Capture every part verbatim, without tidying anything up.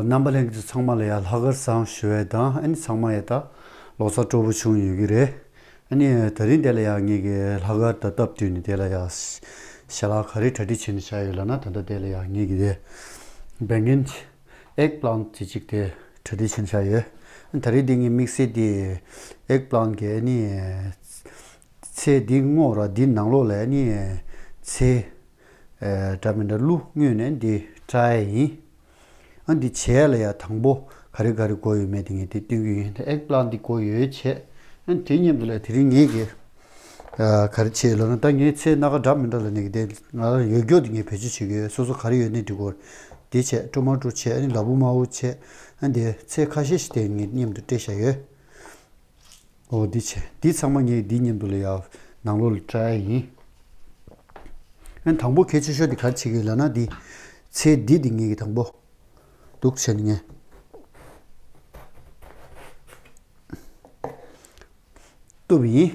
རྣམ་པ་ལྷན་རྒྱས་ཚོ་ཚང་མ་ལ་ཡང་ལྷག་དཀར་བཟང་ཞུ་བ་དང་། ཨ་ནི་ཚང་མ་ཡང་ད་ལོ་གསར་སྤྲོ་པོ་བྱུང་ཡོད་ཀྱི་རེད། ཨ་ནི་དེ་རིང་དེ་ལ་ཡང་ངེད་ཀྱི་ལྷག་དཀར་ད་སྟབས་བསྟུན་ནས་དེ་ལ་ཡང་ཞལ་ལག་ག་རེ་གྲ་སྒྲིག་བྱས་ནས་བཞག་ཡོད་ལབ་ན། ད་ལྟ་དེ་ལ་ཡང་ངེད་ཀྱི་དེ་བེང་གན་ཨེག་པི་ལན་དེ་གཅིག་དེ་གྲ་སྒྲིག་བྱས་ནས་བཞག་ཡོད། ཨ་ནི་དེ་རིང་དེ་ངའི་དམིགས་བསལ་དེ་ཨེག་པི་ལན་གི་ཨ་ནི་ཚལ་འདི་བརྔོས་ར། འདི་ནང་ལོགས་ལ་ཨ་ནི་ཚལ་ཨེ་འདྲ་མི་འདྲ་ཀླུ་བརྔོས་ནས་འདི་བཀྲ་ཡ་ཡིན། ཨ་འདི་བྱས་ལ་ཡ་དང་པོ་ག་རེ་ག་རེ་དགོས་ཡོད་མེད་དེ་ངས་དེ་སྟོན་གྱི་ཡིན། ད་ཨེག་པི་ལན་འདི་དགོས་ཡོད་བྱས། ཨ་དེ་མཉམ་དུ་ལ་དེ་རིང་ངས་ཀྱི་ཨ་ག་རེ་བྱས་ལབ་ན། ད་ངས་ཚལ་སྣ་ཁ་འདྲ་མི་འདྲ་ལ་ནས་ཀྱི་དེ་ང་ལ་ཡོད་རྒྱུ་དེ་ངས་བེད་སྤྱོད་བྱེད་ཀྱི་ཡོད། སོ་སོ་ག་རེ་ཡོད་ནས་འགྲིག་གོ། དེ་བྱས། ཊོ་མ་ཊོ་བྱས། ཨ་ནི་ལ་ཕུག་མ་ཕུག་བྱས། ཨ་འདི་ཚལ་ཁ་ཤས་ཤིག་དེ་ངས་མཉམ་དུ་བཀྲེས་བཞག་ཡོད། འོ་འདི་བྱས། འདི་ཚང་མ་ངས་འདི་མཉམ་དུ་ལ་ཡ་ནང་ལོགས་ལ་བཀྲ་ཡ་ཡིན། ཨ་དང་པོ་གལ་ཆེ་ཤོས་འདི་ག་རེ་བྱེད་ཀྱི་ཡོད་ལབ་ན། འདི་ཚལ་འདི་འདི་ངས་ཀྱི་དང་པོ་འདུག་བྱས་ནས་ངས་གཏུབ་ཡིན།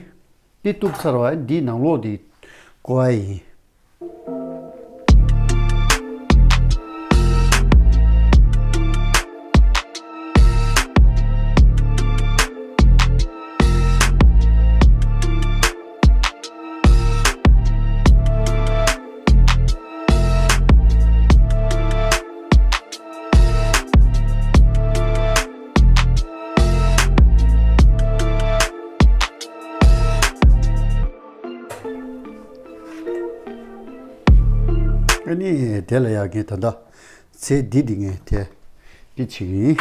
འདི་གཏུབ་ཚར་བ་འདི་ནང་ལོགས་འདི་བཀོ་ཡ་ཡིན། ཨ་ནི་དེ་ལ་ཡ་ངས་ད་ལྟ་ཚལ་འདི་འདི་ངས་དེ་འདི་བྱེད་ཀྱི་ཡིན།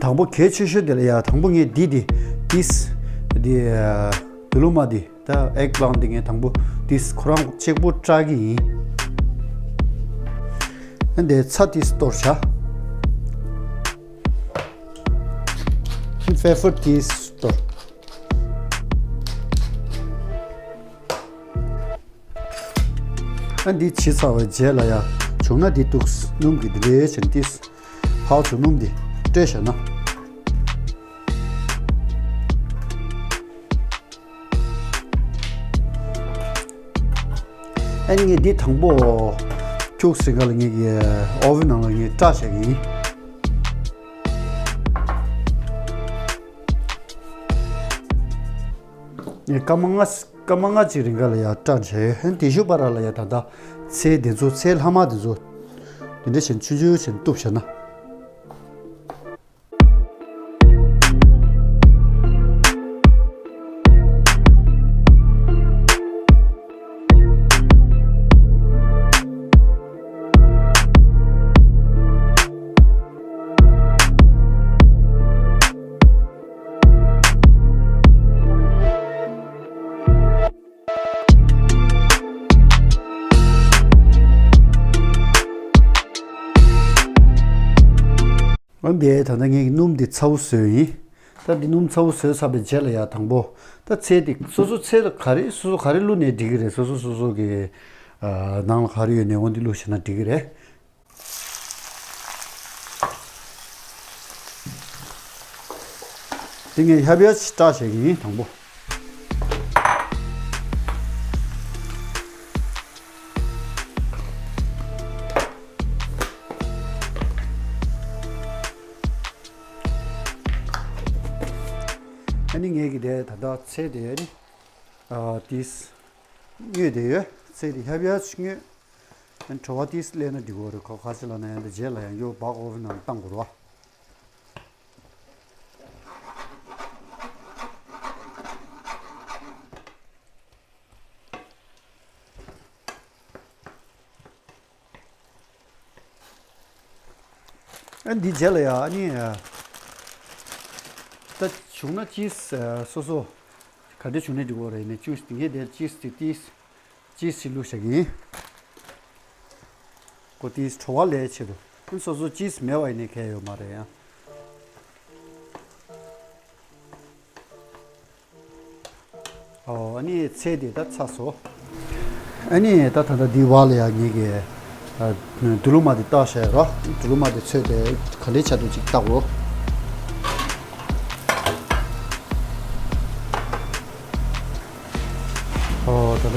དང་པོ་གལ་ཆེ་ཤོས་དེ་ལ་ཡ་དང་པོ་ངས་འདི་འདི་ཏིས་འདི་དུ་ལུ་མ་འདི་ད་ཨེག་པི་ལན་འདི་ངས་དང་པོ་ཏིས་ཁོ་རང་གཅིག་པུ་བཀྲ་གི་ཡིན། ཨ་འདི་ཚྭ་ཏིས་གཏོར་བྱ། ཕེ་ཕར་ཏིས་གཏོར། ཨ་འདི་བྱས་ཚར་བའི་རྗེས་ལ་ཡ་བྱུང་ན་འདི་འདུག་སྣུམ་གྱི་འདི་འདྲའི་བྱས་ཏིས་ཕར་ཚུར་སྣུམ་འདི་སྤྲད་བཞག་ན། ཨ་ནི་ངས་འདི་དང་པོ་ཁྱུག་ཟིན་ག་ལ་ངས་ཀྱི་ཨོ་ཝན་ནང་ལ་ངས་བཀྲ་བཞག་གི་ཡིན། ངས་སྐར་མ་ལྔ་སྐར་མ་ལྔ་གཅིག་རིང་ག་ལ་ཡ་བཀྲ་བྱས་ཡོད། ཨ་ནི་དེ་ཤུ་བར་ལ་ཡ་ད་ལྟ་ཚལ་འདི་ཚོ་ཚལ་ལྷག་མ་འདི་ཚོ་འདི་འདྲ་བྱས་ཆུང་ཆུང་བྱས་གཏུབ་བཞག་ན། འོན་ཏེ་ད་ལྟ་ངས་སྣུམ་འདི་ཚ་བོ་བཟོས་ཡིན། ད་འདི་སྣུམ་ཚ་བོ་བཟོས་ཚར་བའི་རྗེས་ལ་ཡ་དང་པོ་ད་ཚལ་འདི་སོ་སོ་ཚལ་ལ་ག་རེ་སོ་སོ་ག་རེ་བླུགས་ནས་འགྲིག་གི་རེད། སོ་སོ་སོ་སོ་གི་ཨ་ནང་ལ་ག་རེ་ཡོད་ནས་འོ་འདི་བླུགས་བྱས་ན་འགྲིག་གི་རེད། འདི་ངས་ཧབ་ཡ་ཞིག་བཀྲ་བྱེད་ཀྱི་ཡིན་དང་པོ། ཨ་ནི་ངས་ཀྱི་དེ་ད་ལྟ་ཚལ་དེ་ཨ་ནི་ཨ་ཏིས་བརྔོས་དེ་ཡོད། ཚལ་དེ་ཧབ་ཡ་ཞིག་བརྔོས། ཨ་ནི་བྲོ་བ་ཏིས་སླེབས་ན་འགྲིག་གི་རེད། ཁོ་ཁ་ཅིག་ལ་ན་ཡང་དེ་རྗེས་ལ་ཡང་ཡོ་སྦག་ཨོ་ཝན་ནང་བཏང་དགོས་རེད་བ། ཨ་འདི་རྗེས་ལ་ཡ་ཨ་ནི་ད་བྱུང་ན་ཅིས་སོ་སོ་ག་འདྲ་བྱུང་ན་འགྲིག་གི་རེད་ནས་ཅུས་ངས་དེར་ཅིས་དེ་ཏིས་ཅིས་ཞིག་བླུགས་བཞག་གི་ཡིན། ཁོ་ཏིས་བྲོ་བ་ལས་ཆེད་དུ་སོ་སོ་ཅིས་མེད་པ་ཡིན་ནས་གལ་ཡོད་མ་རེད་ཡང་། ཨོ་ཨ་ནི་ཚལ་དེ་ད་ཚར་སོང་། ཨ་ནི་ད་ད་ལྟ་འདི་བར་ལ་ཡ་ངེད་ཀྱི་ཨ་དུ་ལུ་མ་དེ་བཏགས་བཞག་རོ། དུ་ལུ་མ་དེ་ཚོས་དེ་ག་འདྲའི་ཆ་དུ་ཅིག་བཏགས་རོ།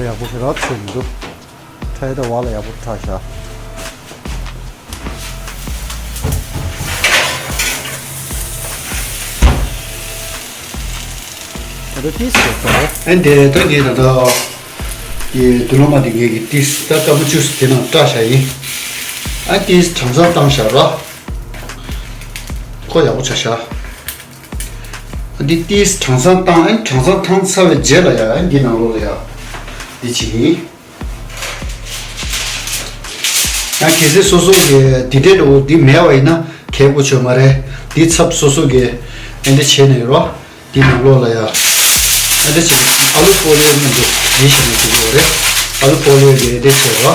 ཡག་པོ་ཞིག་རག་ཆེ་མི་འདུག་ཁྲ་ཡི་ད་བ་ལ་ཡག་པོ་ཁྲ་ཤག་ད་ལྟ་ཏིས་ཡོད་ཚོ། ཨན་དེ་ད་ངས་ད་ལྟ་ཡི་དུ་ལོ་མ་དེ་ངས་ཀྱི་ཏིས་ད་ཀ་མ་ཅུས་དེ་ནང་བཀྲ་ཤག་ཡིན། ཨན་ཏིས་གྲང་ཟ་བཏང་ཤག་ར། ཁོ་ཡག་པོ་ཆ་ཤག་འདི་ཏིས་གྲང་ཟ་བཏང་། ཨན་གྲང་ཟ་བཏང་ཚར་བའི་རྗེས་ལ་ཡ་ཨན་འདི་ནང་ལོགས་ལ་ཡ་འདི་ཅིག་ཡིན། ཡང་གལ་སྲིད་སོ་སོ་གི་འདི་འདྲའི་འགྲོ་འདི་མེད་པ་ཡིན་ན་གལ་དགོས་ཆོད་མ་རེད། འདི་ཚབ་སོ་སོ་གི་ཨེ་འདྲ་བྱས་ནས་རོ། འདི་ནང་ལོགས་ལ་ཡ་ཨེ་འདྲ་བྱས་ཨ་ལུ་ཕོ་ལོའི་མཉམ་དུ་འདི་བྱས་ནས་འགྲོ་གི་རེད། ཨ་ལུ་ཕོ་ལོའི་འདི་ཨེ་འདྲ་བྱས་རོ།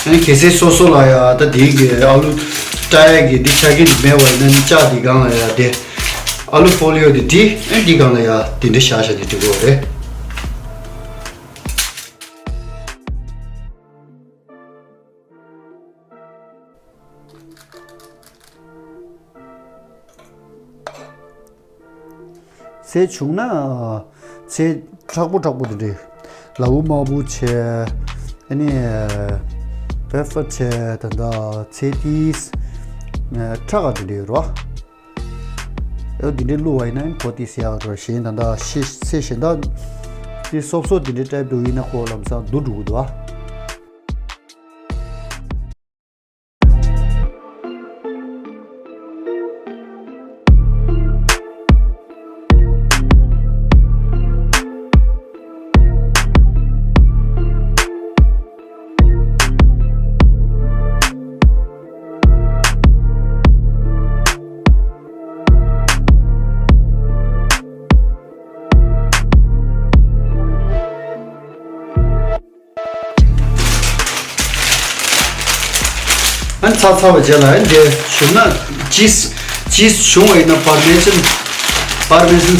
ཨ་ནི་གལ་སྲིད་སོ་སོ་ལ་ཡ་ད་དེའི་གི་ཨ་ལུ་བཀྲ་ཡས་ཀྱི་འདི་ཆ་རྐྱེན་འདི་མེད་པ་ཡིན་ན་ནི་ལྕགས་འདི་སྒང་ལ་ཡ་དེ་ཨ་ལུ་ཕོ་ལི་ཡོ་འདི་བྲིས། ཨ་ནི་འདི་སྒང་ལ་ཡ་དེ་འདྲ་བཞག་བཞག་འདི་འགྲིག་གོ་རེད། ཚལ་བྱུང་ན་ཚལ་མཁྲེགས་པོ་མཁྲེགས་པོ་དེ་འདྲས་ལ་འུ་དམར་པོ་བྱས། ཨ་ནི་པེ་ཕར་བྱས། ད་ལྟ་ཚལ་ཏིས་ཁྲག་ག་དེ་འདྲས་ཡོད་རོ། ཨོ་དེ་འདྲས་བླུགས་པ་ཡིན་ན་ཁོ་ཏིས་ཡག་འགྲོ། གཞན་ད་ལྟ་ཤི་ཚལ་གཞན་དག་ཏིས་སོབ་སོབ་དེ་འདྲས་སྤྲད་འདུག་ཡིན་ན་ཁོ་ལམ་སང་སྡུག་འགྲོ་གི་འདུག་ཨ། ཨན་ཚ་ཚ་བ་རྗེས་ལ་ཨན་དེ་བྱུང་ན་ཅིས་ཅིས་བྱུང་བ་ཡིན་ན་པར་མེ་སན་པར་མེ་སན་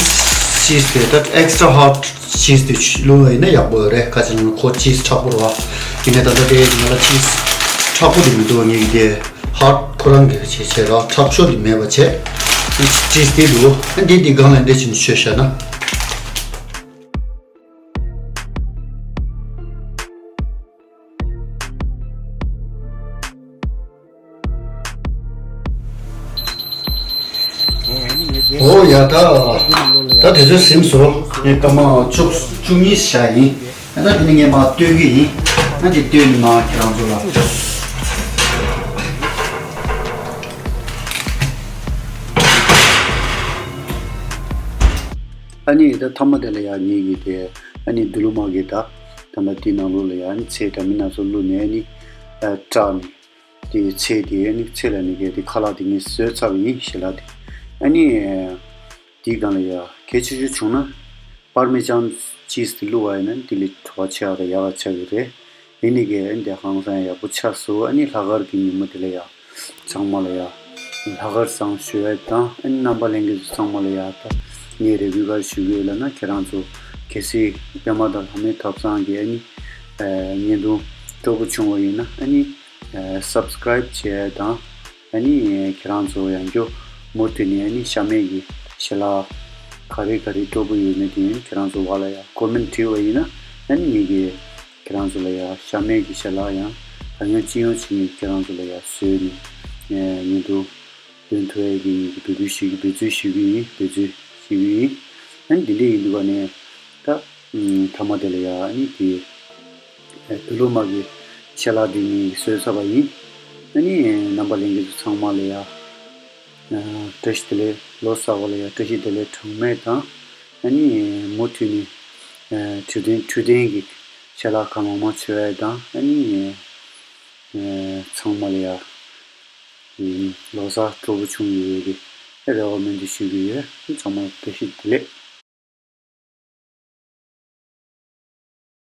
ཅིས་དེ་ད་ཨེག་སི་ཊ་ཧོ་ཊི་ཅིས་དེ་བླུགས་པ་ཡིན་ན་ཡག་པོ་ཡོད་རེད། ག་ཅི་ལ་ན་ཁོ་ཅིས་མཁྲེགས་པོ་རེད་བ། ཡིན་ནའི་ད་ལྟ་དེ་ང་ལ་ཅིས་མཁྲེགས་པོ་དེ་མི་འདུག་ངེད་ཀྱི་དེ་ཧོ་ཊི་ཁོ་རང་གི་བྱས་བྱས་ར་མཁྲེགས་ཤོས་དེ་མེད་པ་བྱས་ཅིས་དེ་འདུག་ཨན་དེ་དེ་སྒང་ལ་འདི་ཕྱིན་ཆོས་བཤད་ན། ཨོ་ཡ་ད། ད་དེ་ཚོ་ཟིན་སོང་། ངས་སྐར་མ་བཅུ་བཅུ་གཉིས་བཞག་ཡིན། ད་དེ་ནི་ངས་མར་བཏོན་གྱི་ཡིན། ད་དེ་བཏོན་ནས་མར་ཁྱེད་རང་ཚོ་ལ། ཨ་ནི་ད་མཐའ་མ་དེ་ལ་ཡ་ངེད་ཀྱིས་དེ་ཨ་ནི་དུ་ལུ་མ་གི་ད་ད་ལྟ་དེའི་ནང་ལོགས་ལ་ཡ་ཨ་ནི་ཚལ་འདྲ་མིན་སྣ་ཚོགས་བླུགས་ནས་ཨ་ནི་ཨ་བཀྲ་ནས་དེ་ཚལ་དེ་ཨ་ནི་ཚལ་ལ་ནི་གས་དེ་ཁ་ལག་དེ་ངས་བཟོས་ཚར་བ་ཡིན་ཞལ་ལག་དེ། ཨ་ནི་དེའི་སྒང་ལ་ཡ་གལ་ཆེ་ཤོས་བྱུང་ན་པར་མེ་ཅང་ཅིས་དེ་བླུགས་པ་ཡིན་ན་དེ་ལས་བྲོ་བ་ཆེ་བ་དང་ཡག་ག་ཆགས་ཀྱི་རེད། ཡིན་ནི་གས་ཨ་ནི་དེ་ཧང་སང་ཡག་པོ་ཆགས་སོང་། ཨ་ནི་ལྷག་དཀར་གྱི་ཉིན་མོ་དེ་ལ་ཡ་ཚང་མ་ལ་ཡ་ལྷག་དཀར་བཟང་ཞུ་ཡ་དང་ཨ་ནི་རྣམ་པ་ལྷན་རྒྱས་ཚོ་ཚང་མ་ལ་ཡ་ད་ངས་རེ་སྐུལ་ག་རེ་ཞུ་གི་ཡོད་ལབ་ན་ཁྱེད་རང་ཚོ་གལ་སྲིད་པད་མ་དང་ལྷ་མོའི་ཐབ་ཚང་གི་ཨ་ནི་ཨ་བརྙན་ཐུང་སྤྲོ་པོ་བྱུང་བ་ཡིན་ན་ཨ་ནི་ཨ་སབ་སི་ཀ་རའིབ་བྱེད་ཡ་དང་ཨ་ནི་ཁྱེད་རང་ཚོ་ཡང་སྐྱོ་མུ་མཐུད་ནས་ཨ་ནི་ཤ་མེད་ཀྱི་ཞལ་ལག་ག་རེ་ག་རེ་སྤྲོ་པོ་ཡོད་མེད་དེ་ཡིན་ཁྱེད་རང་ཚོ་བ་ལ་ཡ་ཀོ་མེན་བྲིས་པ་ཡིན་ན་ཨ་ནི་ངེད་ཀྱིས་ཁྱེད་རང་ཚོ་ལ་ཡ་ཤ་མེད་ཀྱི་ཞལ་ལག་ཡང་གང་ཡང་ཅི་ཡོང་ཅི་ཡིན་ཁྱེད་རང་ཚོ་ལ་ཡ་བཟོས་ནས་ངེད་དུ་འདོན་ཐུབ་ཡ་གི་ངེད་ཀྱི་འབོད་སྐུལ་ཞུ་གི་འབད་བརྩོན་ཞུ་གི་ཡིན། འབད་བརྩོན་ཞུ་གི་ཡིན། ཨ་ནི་འདི་འདྲ་ཡིན་དུས་ག་ནས་ད་མཐའ་མ་དེ་ལ་ཡ་ཨ་ནི་དེ་དུ་ལུ་མ་གི་ཞལ་ལག་འདི་ངེད་ཀྱིས་བཟོས་ཚར་བ་ཡིན། ཨ་ནི་རྣམ་པ་ལྷན་རྒྱས་ཚོ་ཚང་མ་ལ་ཡ་བཀྲ་ཤིས་བདེ་ལེགས། ལོ་གསར་པ་ལ་ཡ་བཀྲ་ཤིས་བདེ་ལེགས་གྲངས་མེད་དང་ཨ་ནི་མུ་མཐུད་ནས་འཕྲོད་བསྟེན་འཕྲོད་བསྟེན་གྱི་ཞལ་ལག་གང་མང་མང་མཆོད་ཡ་དང་ཨ་ནི་ཚང་མ་ལ་ཡ་ལོ་གསར་སྤྲོ་པོ་བྱུང་ཡོད་ཀྱི་རེ་བ་སྨོན་འདུན་ཞུ་གི་ཡོད། ཚང་མ་བཀྲ་ཤིས་བདེ་ལེགས།